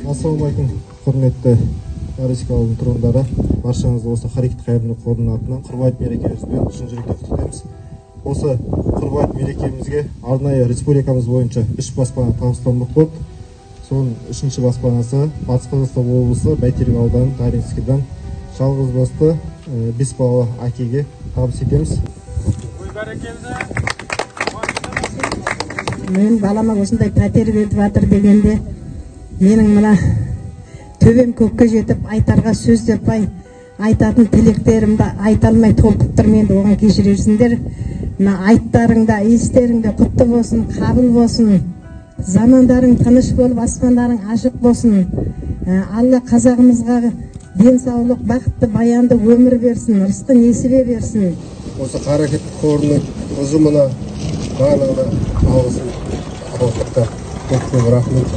Ассалаумағалейкум, құрметті Даринский ауылының тұрғындары! Баршаңызды осы «Харекет» қайырымдылық қорының атынан Құрбан айт мерекемізбен шын жүректен құттықтаймыз. Осы Құрбан айт мерекемізге арнайы республикамыз бойынша үш баспана табысталмақ болды. Соның үшінші баспанасы Батыс Қазақстан облысы, Бәйтерек ауданы, Даринскийдан жалғыз басты, бес балалы әкеге табыс етеміз. Мен балама осындай пәтер беріп жатыр дегенде, менің мына төбем көкке жетіп, айтарға сөз таппай, айтатын тілектерімді айта алмай толқып тұрмын. Енді оған кешірерсіңдер. Мына айттарың да, иістерің де құтты болсын, қабыл болсын, замандарың тыныш болып, аспандарың ашық болсын. Алла қазағымызға денсаулық, бақытты, баянды өмір берсін, рысқы несібе берсін. Осы «Қарекет» қорының ұжымына, барлығына алғысым ортақта, көп көп рахмет.